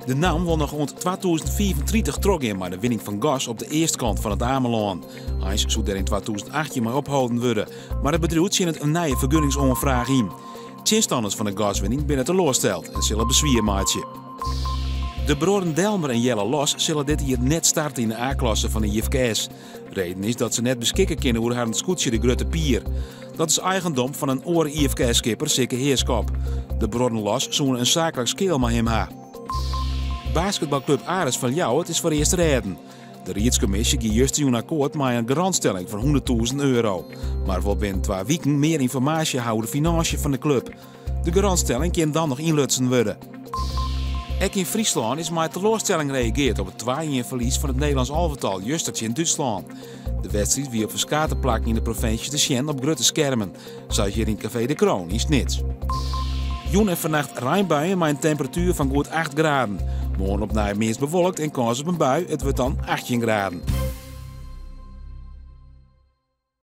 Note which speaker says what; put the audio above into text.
Speaker 1: De NAM wol noch oant 2035 trochgean mei de winning fan gas op de eastkant fan It Amelân. Eins soe dêr yn 2018 mei opholden wurde, mar it bedriuw tsjinnet in nije fergunningsoanfraach yn. Tsjinstanners fan de gaswinning binne teloarsteld en sille beswier meitsje. De bruorren Delmer en Jelle Los sille dit jier net starte yn de A-klasse fan de IFKS. Reden is dat se net beskikke kinne oer harren skûtsje de Grutte Pier. Dat is eigendom fan in oare IFKS-skipper, Sikke Heerschop. De bruorren Los soene in saaklik skeel mei him ha. Basketbalklub Aris fan Ljouwert is foarearst rêden. De riedskommisje gie justerjûn akkoart mei in garantstelling fan 100.000 euro, mar wol binnen twa wiken mear ynformaasje ha oer de finânsje fan de klup. De garantstelling kin dan noch ynlutsen wurde. Ek yn Fryslân is mei teloarstelling reageard op it twa-ien ferlies fan it Nederlânsk alvetal juster tsjin Dútslân. De wedstriid wie op ferskate plakken yn de provinsje te sjen op grutte skermen, sa as hjir yn kafee De Kroon yn Snits. Jûn en fannacht reinbuien mei in temperatuer fan goed 8 graden. Moarn opnij meast bewolkt en kâns op in bui, it wurdt dan 18 graden.